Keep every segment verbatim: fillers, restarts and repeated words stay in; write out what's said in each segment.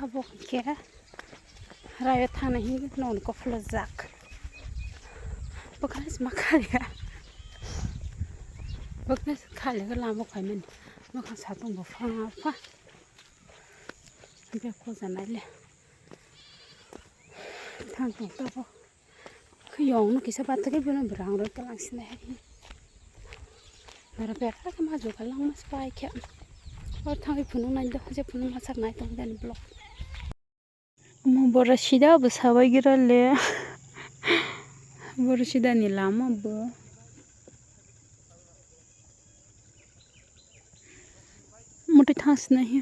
Abo khe rayo thangna hinwi nokni kopholo jak. Bwkhani sima khaliya. Bwkhani khaliya lama phaimani. Bwkhani satung bo pha pha. Bek ko janai le. Thang tong tabo. Khiyong no kisa bathakhe bono bwrang rok twlang sinai hai. Nara bera khe ma jugal langma se pai khe. Or thangwi phunuk nai do, je phunuk ma sak nai tong jani vlog. Omo bora sida bo sabai gira le. Bora sida ni lama bo. Mutai thang sinai hi.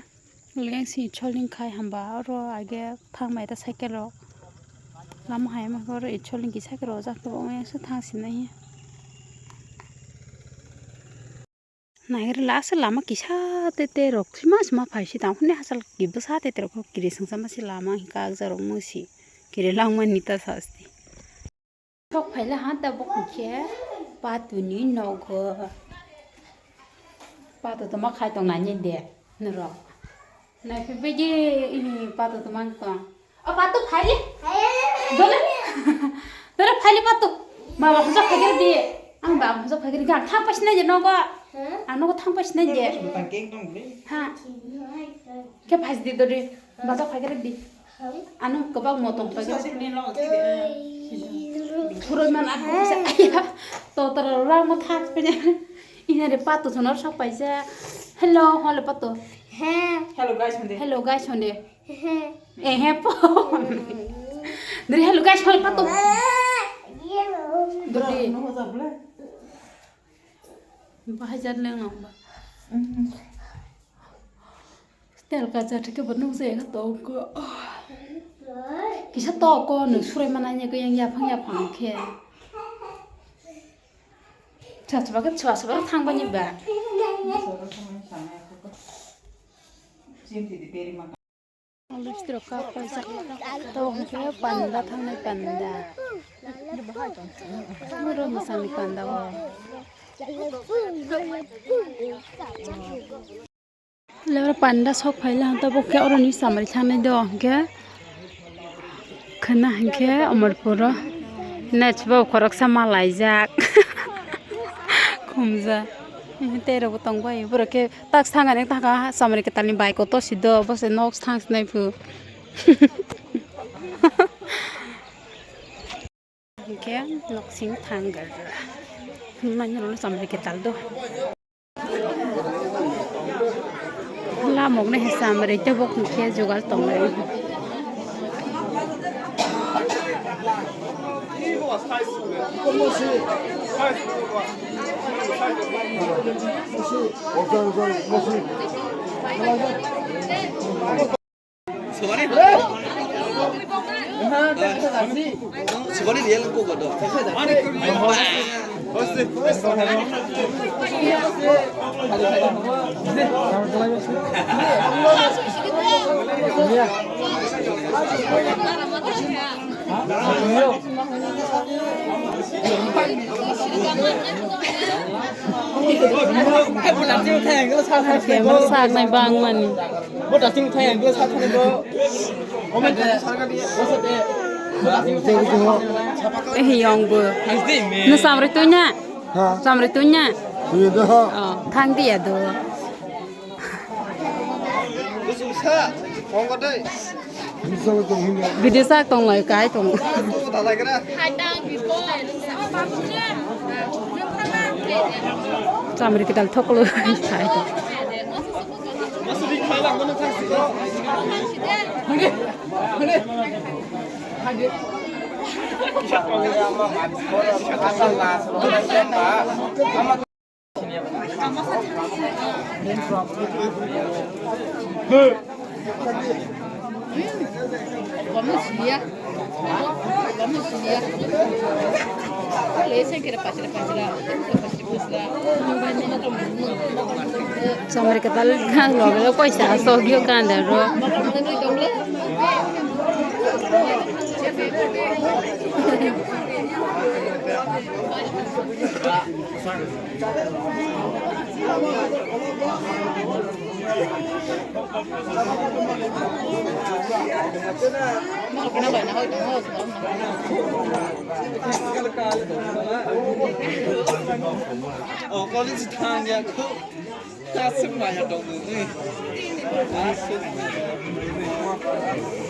Leng si choling khai hamba oro age thang mai ta cycle rok. Lama hai ma oro i choling ki cycle rok jak to ong yang se thang sinai hi. Nair la se lama kisa te te rok thima sima phai si tang hune hasal ki bwsa te te rok kiri singsa ma si lama hi kak ja rok mo si kiri lang ma ni ta sasti. Sok phaila ha tabuk hwnkhe patuni nogo. Pato tongma khai tong nai de norok. Nai phi begi ini pato tongma tong. O pato phaile. Dole. Dole phaile pato. Baba hujak phagir di. Ang baba hujak phagir di. Ang thang pasinai je nogo. Ang nogo thang pasinai je. Ha. Khe phas di dori. Baba phagir di. Ano kwbangma tong pai. Suroi man aku bisa. Iya. Totor ramo thak penya. Ina re pato sono sok paisa. Hello, hello pato. Hello guys honde. Hello guys honde. Eh he po. Dri hello guys honde pato. Dri. Bahai jar leng nang ba. Tel kacha thike bo nung se ka toko. Kisa toko nung surai mana nya ko yang yaphang yaphang khe. Cha cha ba cha cha ba thang ba ni ba. Lipstick ka paisa to hwnkhe panda thangnai panda. Oro mwsangni panda o. Lewra panda sok phaila hanta bokhe oroni samari thangnai do hwnkhe khwna hwnkhe Omorpuro nachiba khoroksa malaijak khumja tei rokbo tongbai borok khe tak sangani taka samari kwtalni bike o tosi do bose nok thang sinai phu. Hingke noksing thang garja. Manya rok samre ke tal do. Lamok ne hesam re tebok hingke jugal tong lai. Subani. Subani dia lengkuk kodo. Camera saknai bangmani. Eh, yong bo. No samroi tunya. Ha? Samroi tunya. Tunya dah. Oh, thang dia do. Video sak tong lai kai tong. Chamri kidal thoklo kai tong. Samar katal loge lo koisa sogio kanda ro. Oh, college thang ya ko. Aswk maya tongmani. Aswk maya tongmani.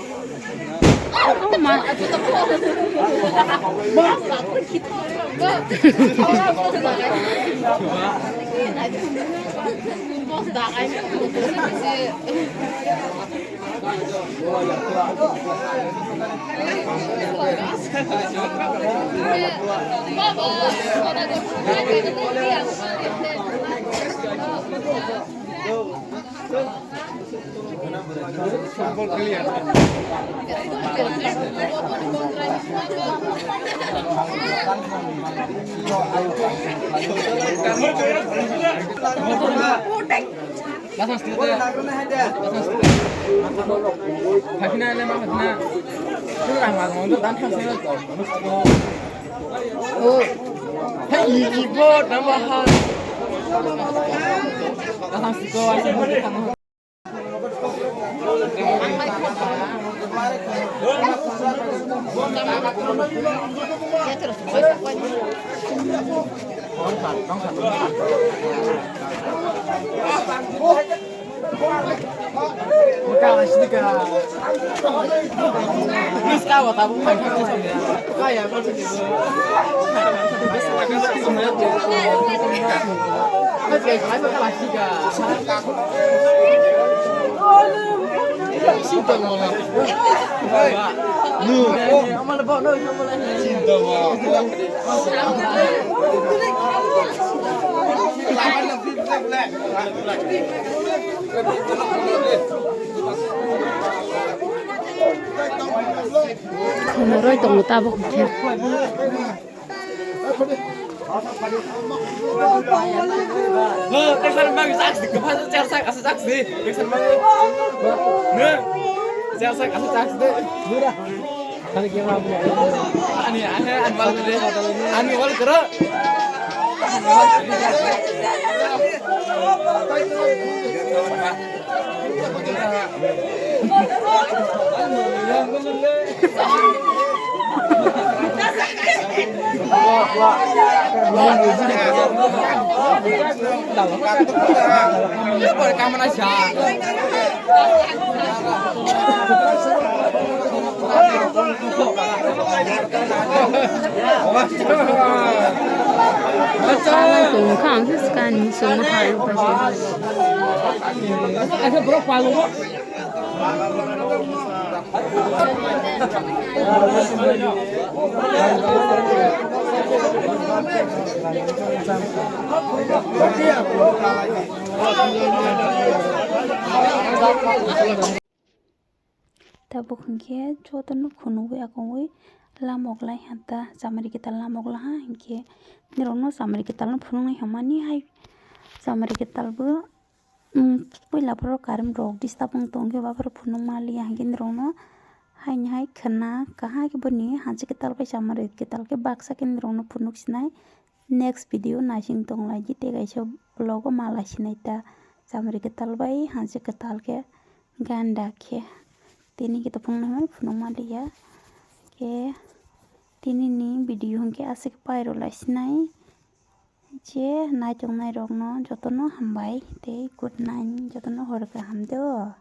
Khwnarwi tongo tabuk hwnkhe. Teksan bang sak di, kepala cer sak, asa sak di. Teksan bang. Ne? Cer sak, asa sak di. Ani, ani, ani wal kere. Ani wal kere. Tongkha ang se skani songma hai. Tabuk hwnkhe jotono khunugwi akungwi lamok lai ha ta, chamari kwtal lamok laha hinkhe norokno chamari kwtalno phunuknai hwnmani hai chamari kwtalbo. Puila borok current rok disturb wng tongkhe, baphuru phunuk manliya hinkhe norokno haini hai khwna kahai khe boni hanchi kwtal bai chamari kwtal khe baksa khe norokno phunuk sinai. Next video naising tonglaidi tei kaisa vlog o malai sinai ta chamari kwtal bai hanchi kwtal khe ganda khe tini khe tongphunuknai phunuk manliya khe tinini video hinkhe aswk pairok lai sinai. Je naitongnai rokno jotono hambai tei good night, jotono hor kaham de o.